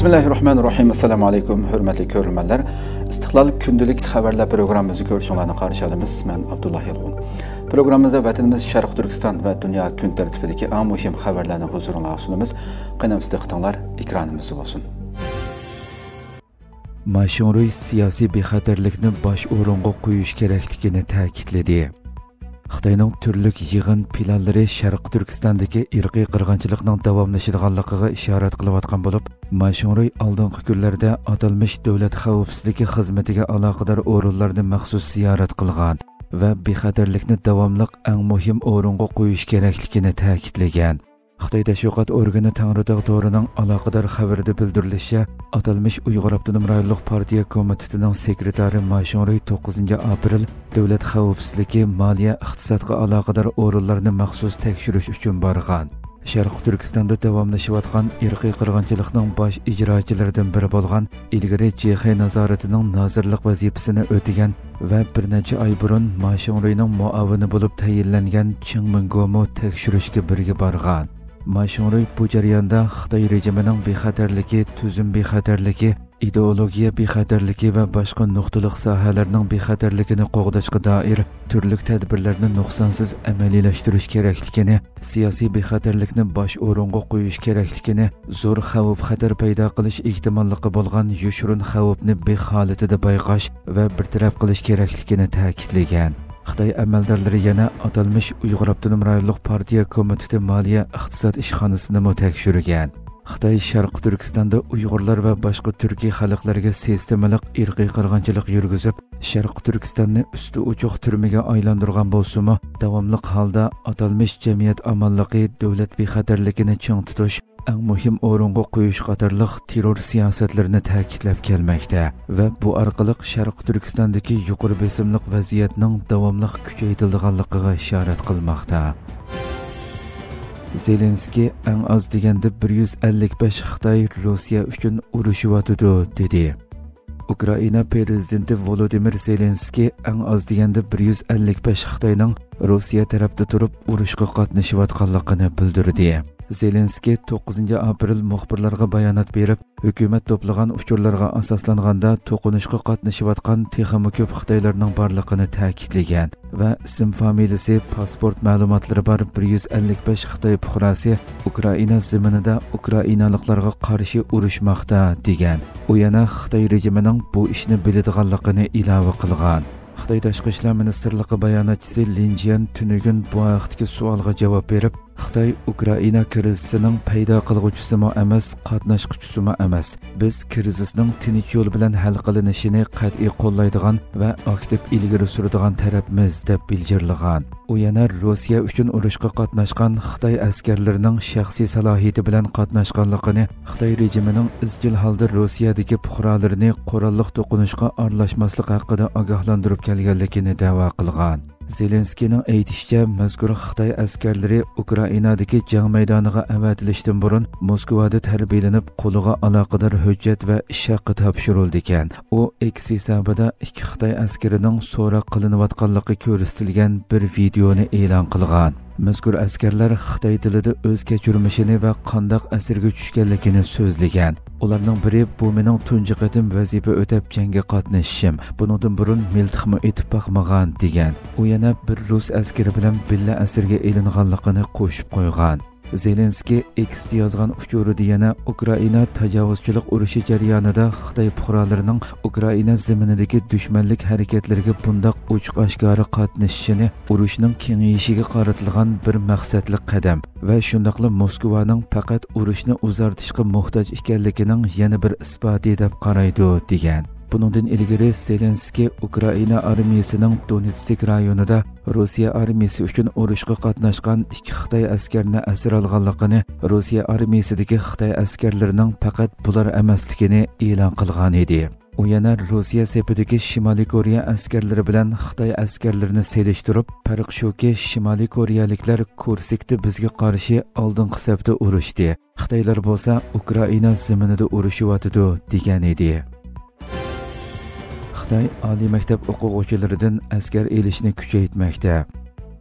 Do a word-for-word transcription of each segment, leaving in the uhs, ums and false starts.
بىسمىللاھىررەھمانىررەھىم. ئەسسالامۇ ئەلەيكۇم، ھۆرمەتلىك كۆرۈرمەنلەر. ئىستىقلال كۈندىلىك خەۋەرلەر پروگراممىمىزنى كۆرۈشۈڭلارنى قارشى ئالىمىز. مەن ئابدۇللا يالقۇن. پروگراممىمىزدا ۋەتىنىمىز شەرقىي تۈركىستان ۋە دۇنيا كۈن تەرتىپىدىكى ئەڭ مۇھىم خەۋەرلەرنى ھۇزۇرۇڭلارغا سۇنىمىز. قېنى ئەمىسە دىققىتىڭلار ئېكرانىمىزدا بولسۇن. ما شۇڭرۇي سىياسىي بىخەتەرلىكنى باش ئورۇنغا قويۇش كېرەكلىكىنى تەكىتلىدى. خىتاينىڭ تۈرلۈك يىغىن پىلانلىرى شەرقىي تۈركىستاندىكى ئىرقىي قىرغىنچىلىقنىڭ داۋاملىشىدىغانلىقىغا ئىشارەت قىلىۋاتقان بولۇپ، ما شۇڭرۇي ئالدىنقى كۈنلەردە ئاتالمىش دۆلەت خەۋپسىزلىكى خىزمىتىگە ئالاقىدار ئورۇنلارنى مەخسۇس زىيارەت قىلغان ۋە بىخەتەرلىكنى داۋاملىق ئەڭ مۇھىم ئورۇنغا قويۇش كېرەكلىكىنى تەكىتلىگەن. خىتاي تەشۋىقات ئورگىنى تەڭرىتاغ تورىنىڭ ئالاقىدار خەۋىرىدە بىلدۈرۈلۈشىچە، ئاتالمىش ئۇيغۇر ئاپتونوم رايونلۇق پارتىيە كومىتېتىنىڭ سېكرېتارى ما شۇڭرۇي توققۇزىنچى ئاپرېل دۆلەت خەۋپسىزلىكى، مالىيە، ئىقتىسادقا ئالاقىدار ئورۇنلارنى مەخسۇس تەكشۈرۈش ئۈچۈن بارغان. شەرقىي تۈركىستاندا داۋاملىشىۋاتقان ئىرقىي قىرغىنچىلىقنىڭ باش ئىجراچىلىرىدىن بىرى بولغان، ئىلگىرى جېخې نازارىتىنىڭ نازىرلىق ۋەزىپىسىنى ئۆتىگەن ۋە بىر نەچچە ئاي بۇرۇن ما شۇڭرۇينىڭ مۇئاۋىنى بولۇپ تەيىنلەنگەن چېڭ مىڭگومۇ تەكشۈرۈشكە بىرگە بارغان. ما شۇڭرۇي بۇ جەرياندا خىتاي رېجىمىنىڭ بىخەتەرلىكى، تۈزۈم بىخەتەرلىكى، ئىدېئولوگىيە بىخەتەرلىكى ۋە باشقا نۇقتىلىق ساھەلەرنىڭ بىخەتەرلىكىنى قوغداشقا دائىر تۈرلۈك تەدبىرلەرنى نۇقسانسىز ئەمەلىيلەشتۈرۈش كېرەكلىكىنى، سىياسىي بىخەتەرلىكنى باش ئورۇنغا قويۇش كېرەكلىكىنى، زور خەۋپ-خەتەر پەيدا قىلىش ئېھتىماللىقى بولغان يوشۇرۇن خەۋپنى بىخ ھالىتىدە بايقاش ۋە بىر تەرەپ قىلىش كېرەكلىكىنى تەكىتلىگەن. خىتاي ئەمەلدارلىرى يەنە ئاتالمىش ئۇيغۇر ئاپتونوم رايونلۇق پارتىيە كومىتېتى مالىيە ئىقتىساد ئىشخانىسىنىمۇ تەكشۈرگەن. خىتاي شەرقىي تۈركىستاندا ئۇيغۇرلار ۋە باشقا تۈركىي خەلقلەرگە سىستېمىلىق ئىرقىي قىرغىنچىلىق يۈرگۈزۈپ، شەرقىي تۈركىستاننى ئۈستى ئوچۇق تۈرمىگە ئايلاندۇرغان بولسىمۇ، داۋاملىق ھالدا ئاتالمىش جەمئىيەت ئامانلىقى، دۆلەت بىخەتەرلىكىنى چىڭ تۇتۇش، ئەڭ مۇھىم ئورۇنغا قويۇش قاتارلىق تېررور سىياسەتلىرىنى تەكىتلەپ كەلمەكتە ۋە بۇ ئارقىلىق شەرقىي تۈركىستاندىكى يۇقىرى بېسىملىق ۋەزىيەتنىڭ داۋاملىق كۈچەيتىلىدىغانلىقىغا ئىشارەت قىلماقتا. زېلېنسكىي ئەڭ ئاز دېگەندە بىر يۈز ئەللىك بەش خىتاي روسىيە ئۈچۈن ئۇرۇشۇۋاتىدۇ، دېدى. ئۇكرائىنا پىرېزىدېنتى ۋولودىمىر زېلېنسكىي ئەڭ ئاز دېگەندە بىر يۈز ئەللىك بەش خىتاينىڭ روسىيە تەرەپتە تۇرۇپ ئۇرۇشقا قاتنىشىۋاتقانلىقىنى بىلدۈردى. زېلېنسكىي توققۇزىنچى ئاپرېل مۇخبىرلارغا بايانات بېرىپ، ھۆكۈمەت توپلىغان ئۇچۇرلارغا ئاساسلانغاندا، توقۇنۇشقا قاتنىشىۋاتقان تېخىمۇ كۆپ خىتايلارنىڭ بارلىقىنى تەكىتلىگەن ۋە ئىسىم فامىلىسى، پاسپورت مەلۇماتلىرى بار بىر يۈز ئەللىك بەش خىتاي پۇقراسى ئۇكرائىنا زېمىنىدا ئۇكرائىنالىقلارغا قارشى ئۇرۇشماقتا، دېگەن. ئۇ يەنە خىتاي رېجىمىنىڭ بۇ ئىشنى بىلىدىغانلىقىنى ئىلاۋە قىلغان. خىتاي تاشقى ئىشلار مىنىستىرلىقى باياناتچىسى لىن جيەن تۈنۈگۈن بۇ ھەقتىكى سوئالغا جاۋاب بېرىپ، خىتاي ئۇكرائىنا كىرىزىسىنىڭ پەيدا قىلغۇچىسىمۇ ئەمەس، قاتناشقۇچىسىمۇ ئەمەس. بىز كىرىزىسنىڭ تىنچ يول بىلەن ھەل قىلىنىشىنى قەتئىي قوللايدىغان ۋە ئاكتىپ ئىلگىرى سۈرىدىغان تەرەپمىز، دەپ بىلجىرلىغان. ئۇ يەنە روسىيە ئۈچۈن ئۇرۇشقا قاتناشقان خىتاي ئەسكەرلىرىنىڭ شەخسىي سالاھىيىتى بىلەن قاتناشقانلىقىنى، خىتاي رېجىمىنىڭ ئىزچىل ھالدا روسىيەدىكى پۇقرالىرىنى قوراللىق توقۇنۇشقا ئارىلاشماسلىق ھەققىدە ئاگاھلاندۇرۇپ كەلگەنلىكىنى دەۋا قىلغان. زېلېنسكىينىڭ ئېيتىشىچە، مەزكۇر خىتاي ئەسكەرلىرى ئۇكرائىنادىكى جەڭ مەيدانىغا ئەۋەتىلىشتىن بۇرۇن موسكۋادا تەربىيەلىنىپ، قولىغا ئالاقىدار ھۆججەت ۋە ئىش ھەققى تاپشۇرۇلىدىكەن. ئۇ ئېكس ھېسابىدا ئىككى خىتاي ئەسكىرىنىڭ سوراق قىلىنىۋاتقانلىقى كۆرسىتىلگەن بىر ۋىدېئونى ئېلان قىلغان. مەزكۇر ئەسكەرلەر خىتاي تىلىدا ئۆز كەچۈرمىشىنى ۋە قانداق ئەسىرگە چۈشكەنلىكىنى سۆزلىگەن. ئۇلارنىڭ بىرى، بۇ مېنىڭ تۇنجى قېتىم ۋەزىپە ئۆتەپ جەڭگە قاتنىشىشىم. بۇنىڭدىن بۇرۇن مىلتىقمۇ ئېتىپ باقمىغان، دېگەن. ئۇ يەنە بىر رۇس ئەسكىرى بىلەن بىللە ئەسىرگە ئېلىنغانلىقىنى قوشۇپ قويغان. زېلېنسكىي ئېكستا يازغان ئۇچۇرىدا يەنە ئۇكرائىنا تاجاۋۇزچىلىق ئۇرۇشى جەريانىدا خىتاي پۇقرالىرىنىڭ ئۇكرائىنا زېمىنىدىكى دۈشمەنلىك ھەرىكەتلىرىگە بۇنداق ئوچۇق-ئاشكارا قاتنىشىشىنى ئۇرۇشنىڭ كېڭىيىشىگە قارىتىلغان بىر مەقسەتلىك قەدەم ۋە شۇنداقلا موسكۋانىڭ پەقەت ئۇرۇشنى ئۇزارتىشقا موھتاج ئىكەنلىكىنىڭ يەنە بىر ئىسپاتى دەپ قارايدۇ، دېگەن. بۇنىڭدىن ئىلگىرى زېلېنسكىي ئۇكرائىنا ئارمىيىسىنىڭ دونېتسك رايونىدا روسىيە ئارمىيىسى ئۈچۈن ئۇرۇشقا قاتناشقان ئىككى خىتاي ئەسكەرنى ئەسىر ئالغانلىقىنى، روسىيە ئارمىيىسىدىكى خىتاي ئەسكەرلىرىنىڭ پەقەت بۇلار ئەمەسلىكىنى ئېلان قىلغان ئىدى. ئۇ يەنە روسىيە سېپىدىكى شىمالىي كورېيە ئەسكەرلىرى بىلەن خىتاي ئەسكەرلىرىنى سېلىشتۇرۇپ، پەرق شۇكى، شىمالىي كورېيەلىكلەر كۇرسكتا بىزگە قارشى ئالدىنقى سەپتە ئۇرۇشتى. خىتايلار بولسا ئۇكرائىنا زېمىنىدا ئۇرۇشۇۋاتىدۇ، دېگەن ئىدى. خىتاي ئالىي مەكتەپ ئوقۇغۇچىلىرىدىن ئەسكەر ئېلىشنى كۈچەيتمەكتە.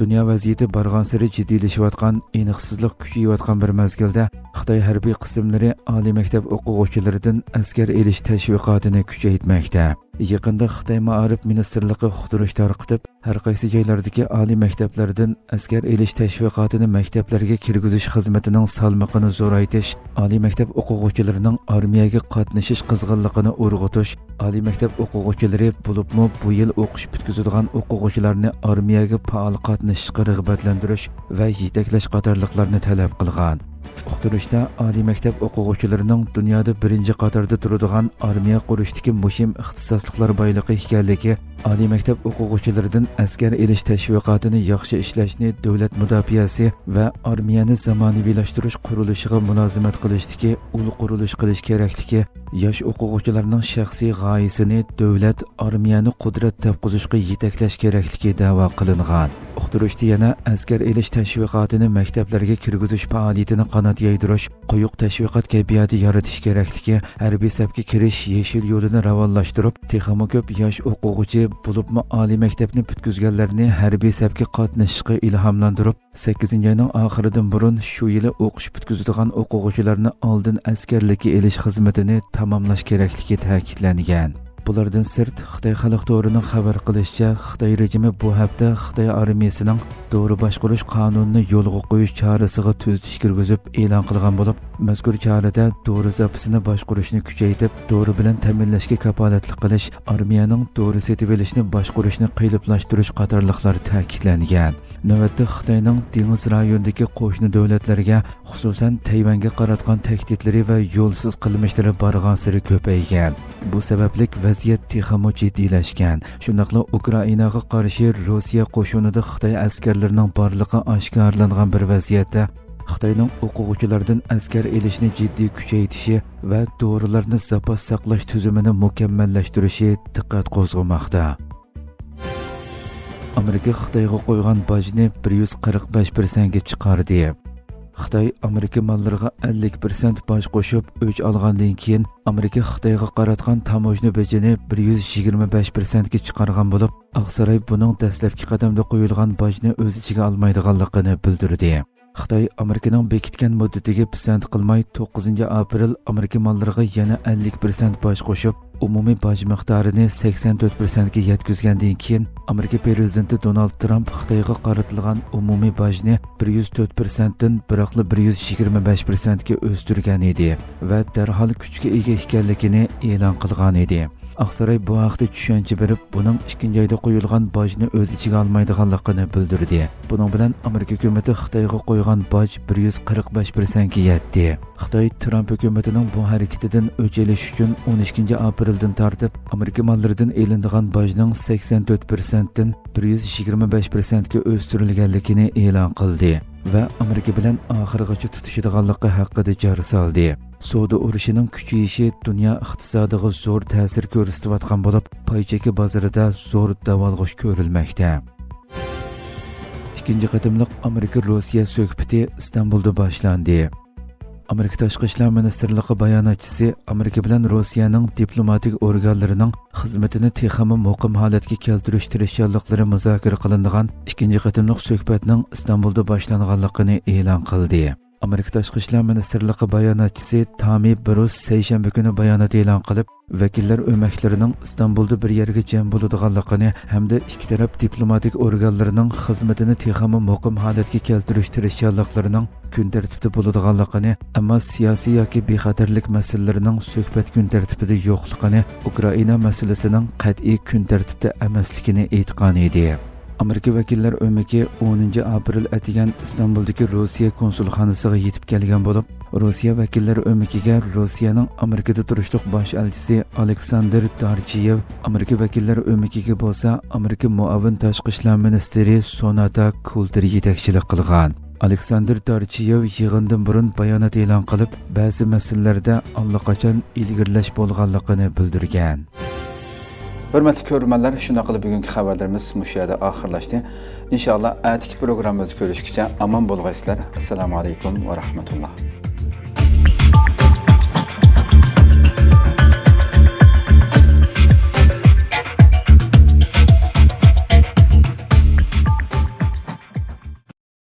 دۇنيا ۋەزىيىتى بارغانسېرى جىددىيلىشىۋاتقان، ئېنىقسىزلىق كۈچىيىۋاتقان بىر مەزگىلدە، خىتاي ھەربىي قىسىملىرى ئالىي مەكتەپ ئوقۇغۇچىلىرىدىن ئەسكەر ئېلىش تەشۋىقاتىنى كۈچەيتمەكتە. يېقىندا خىتاي مائارىپ مىنىستىرلىقى ئۇقتۇرۇش تارقىتىپ، ھەر قايسى جايلاردىكى ئالىي مەكتەپلەردىن ئەسكەر ئېلىش تەشۋىقاتىنى مەكتەپلەرگە كىرگۈزۈش خىزمىتىنىڭ سالمىقىنى زورايتىش، ئالىي مەكتەپ ئوقۇغۇچىلىرىنىڭ ئارمىيەگە قاتنىشىش قىزغىنلىقىنى ئۇرغۇتۇش، ئالىي مەكتەپ ئوقۇغۇچىلىرى، بولۇپمۇ بۇ يىل ئوقۇش پۈتكۈزىدىغان ئوقۇغۇچىلارنى ئارمىيەگە پائال قاتنىشىشقا رىغبەتلەندۈرۈش ۋە يېتەكلەش قاتارلىقلارنى تەلەپ قىلغان. ئۇقتۇرۇشتا ئالىي مەكتەپ ئوقۇغۇچىلىرىنىڭ دۇنيادا بىرىنچى قاتاردا تۇرىدىغان ئارمىيە قۇرۇشتىكى مۇھىم ئىختىساسلىقلار بايلىقى ئىكەنلىكى، ئالىي مەكتەپ ئوقۇغۇچىلىرىدىن ئەسكەر ئېلىش تەشۋىقاتىنى ياخشى ئىشلەشنى، دۆلەت مۇداپىئەسى ۋە ئارمىيەنى زامانىۋىلاشتۇرۇش قۇرۇلۇشىغا مۇلازىمەت قىلىشتىكى ئۇل قۇرۇلۇش قىلىش كېرەكلىكى، ياش ئوقۇغۇچىلارنىڭ شەخسىي غايىسىنى دۆلەت، ئارمىيەنى قۇدرەت تاپقۇزۇشقا يېتەكلەش كېرەكلىكى دەۋا قىلىنغان. ئۇقتۇرۇشتا يەنە ئەسكەر ئېلىش تەشۋىقاتىنى مەكتەپلەرگە كىرگۈزۈش پائالىيىتىنى قانات يايدۇرۇش، قويۇق تەشۋىقات كەيپىياتى يارىتىش كېرەكلىكى، ھەربىي سەپكە كىرىش يېشىل يولىنى راۋانلاشتۇرۇپ، تېخىمۇ كۆپ ياش ئوقۇغۇچى، بولۇپمۇ ئالىي مەكتەپنى پۈتكۈزگەنلەرنى ھەربىي سەپكە قاتنىشىشقا ئىلھاملاندۇرۇپ، سەككىزىنچى ئاينىڭ ئاخىرىدىن بۇرۇن شۇ يىلى ئوقۇش پۈتكۈزىدىغان ئوقۇغۇچىلارنى ئالدىن ئەسكەرلىككە ئېلىش خىزمىتىنى تاماملاش كېرەكلىكى تەكىتلەنگەن. بۇلاردىن سىرت، خىتاي خەلق تورىنىڭ خەۋەر قىلىشىچە، خىتاي رېجىمى بۇ ھەپتە خىتاي ئارمىيىسىنىڭ دورا باشقۇرۇش قانۇنىنى يولغا قويۇش چارىسىغا تۈزىتىش كىرگۈزۈپ ئېلان قىلغان بولۇپ، مەزكۇر چارىدە دورا زاپىسىنى باشقۇرۇشنى كۈچەيتىپ، دورا بىلەن تەمىنلەشكە كاپالەتلىك قىلىش، ئارمىيەنىڭ دورا سېتىۋېلىشنى باشقۇرۇشنى قېلىپلاشتۇرۇش قاتارلىقلار تەكىتلەنگەن. نۆۋەتتە خىتاينىڭ دېڭىز رايونىدىكى قوشنا دۆلەتلەرگە، خۇسۇسەن، تەيۋەنگە قاراتقان تەھدىتلىرى ۋە يولسىز قىلمىشلىرى بارغانسېرى كۆپەيگەن. بۇ سەۋەبلىك ۋەزىيەت تېخىمۇ جىددىيلەشكەن. شۇنداقلا ئۇكرائىناغا قارشى روسىيە قوشۇنىدا خىتاي ئەسكەرلىرىنىڭ بارلىقى ئاشكارىلانغان بىر ۋەزىيەتتە، خىتاينىڭ ئوقۇغۇچىلاردىن ئەسكەر ئېلىشنى جىددىي كۈچەيتىشى ۋە دورىلارنى زاپاس ساقلاش تۈزۈمىنى مۇكەممەللەشتۈرۈشى دىققەت قوزغىماقتا. ئامېرىكا خىتايغا قويغان باجنى بىر يۈز قىرىق بەش پىرسەنتكە چىقاردى. خىتاي ئامېرىكا ماللىرىغا ئەللىك پىرسەنت باج قوشۇپ ئۆچ ئالغاندىن كېيىن، ئامېرىكا خىتايغا قاراتقان تاموژنا بېجىنى بىر يۈز يىگىرمە بەش پىرسەنتكە چىقارغان بولۇپ، ئاقساراي بۇنىڭ دەسلەپكى قەدەمدە قويۇلغان باجنى ئۆز ئىچىگە ئالمايدىغانلىقىنى بىلدۈردى. خىتاي ئامېرىكىنىڭ بېكىتكەن مۇددىتىگە پىسەنت قىلماي، توققۇزىنچى ئاپرېل ئامېرىكا ماللىرىغا يەنە ئەللىك پىرسەنت باج قوشۇپ، ئومۇمىي باج مىقدارىنى سەكسەن تۆت پىرسەنتكە يەتكۈزگەندىن كېيىن، ئامېرىكا پىرېزىدېنتى دونالد ترامپ خىتايغا قارىتىلغان ئومۇمىي باجنى بىر يۈز تۆت پىرسەنتتىن بىراقلا بىر يۈز يىگىرمە بەش پىرسەنتكە ئۆستۈرگەن ئىدى ۋە دەرھال كۈچكە ئىگە ئىكەنلىكىنى ئېلان قىلغان ئىدى. ئاقساراي بۇ ھەقتە چۈشەنچە بېرىپ، بۇنىڭ ئىككىنچى ئايدا قويۇلغان باجنى ئۆز ئىچىگە ئالمايدىغانلىقىنى بىلدۈردى. بۇنىڭ بىلەن ئامېرىكا ھۆكۈمىتى خىتايغا قويغان باج بىر يۈز قىرىق بەش پىرسەنتكە يەتتى. خىتاي ترامپ ھۆكۈمىتىنىڭ بۇ ھەرىكىتىدىن ئۆچ ئېلىش ئۈچۈن ئون ئىككىنچى ئاپرېلدىن تارتىپ ئامېرىكا ماللىرىدىن ئېلىنىدىغان باجنىڭ سەكسەن تۆت پىرسەنتتىن بىر يۈز يىگىرمە بەش پىرسەنتكە ئۆستۈرۈلگەنلىكىنى ئېلان قىلدى ۋە ئامېرىكا بىلەن ئاخىرغىچە تۇتىشىدىغانلىقى ھەققىدە جار سالدى. سودا ئۇرۇشىنىڭ كۈچىيىشى دۇنيا ئىقتىسادىغا زور تەسىر كۆرسىتىۋاتقان بولۇپ، پاي چېكى بازىرىدا زور داۋالغۇش كۆرۈلمەكتە. ئىككىنچى قېتىملىق ئامېرىكا روسىيە سۆھبىتى ئىستانبۇلدا باشلاندى. ئامېرىكا تاشقى ئىشلار مىنىستىرلىقى باياناتچىسى ئامېرىكا بىلەن روسىيەنىڭ دىپلوماتىك ئورگانلىرىنىڭ خىزمىتىنى تېخىمۇ مۇقىم ھالەتكە كەلتۈرۈش تىرىشچانلىقلىرى مۇزاكىرە قىلىنىدىغان ئىككىنچى قېتىملىق سۆھبەتنىڭ ئىستانبۇلدا باشلانغانلىقىنى ئېلان قىلدى. ئامېرىكا تاشقى ئىشلار مىنىستىرلىقى باياناتچىسى تامى بروس سەيشەنبە كۈنى بايانات ئېلان قىلىپ، ۋەكىللەر ئۆمەكلىرىنىڭ ئىستانبۇلدا بىر يەرگە جەم بولىدىغانلىقىنى ھەمدە ئىككى تەرەپ دىپلوماتىك ئورگانلىرىنىڭ خىزمىتىنى تېخىمۇ مۇقىم ھالەتكە كەلتۈرۈش تىرىشچانلىقلىرىنىڭ كۈن تەرتىپتە بولىدىغانلىقىنى، ئەمما سىياسىي ياكى بىخەتەرلىك مەسىلىلىرىنىڭ سۆھبەت كۈن تەرتىپىدە يوقلۇقىنى، ئۇكرائىنا مەسىلىسىنىڭ قەتئىي كۈن تەرتىپتە ئەمەسلىكىنى ئېيتقان ئىدى. ئامېرىكا ۋەكىللەر ئۆمىكى ئونىنچى ئاپرېل ئەتىگەن ئىستانبۇلدىكى روسىيە كونسۇلخانىسىغا يېتىپ كەلگەن بولۇپ، روسىيە ۋەكىللەر ئۆمىكىگە روسىيەنىڭ ئامېرىكىدا تۇرۇشلۇق باش ئەلچىسى ئالېكساندىر دارچىيېۋ، ئامېرىكا ۋەكىللەر ئۆمىكىگە بولسا ئامېرىكا مۇئاۋىن تاشقى ئىشلار مىنىستىرى سوناتا كۇلتېر يېتەكچىلىك قىلغان. ئالېكساندىر دارچىيېۋ يىغىندىن بۇرۇن بايانات ئېلان قىلىپ، بەزى مەسىلىلەردە ئاللىقاچان ئىلگىرىلەش بولغانلىقىنى بىلدۈرگەن. ھۆرمەتلىك كۆرۈرمەنلەر، شۇنداق قىلىپ بۈگۈنكى خەۋەرلىرىمىز مۇشۇ يەردە ئاخىرلاشتى. ئىنشائاللا، ئەتىكى پروگراممىمىزدا كۆرۈشكىچە ئامان بولغايسىلەر. ئەسسالامۇ ئەلەيكۇم ۋە رەھمەتۇللا.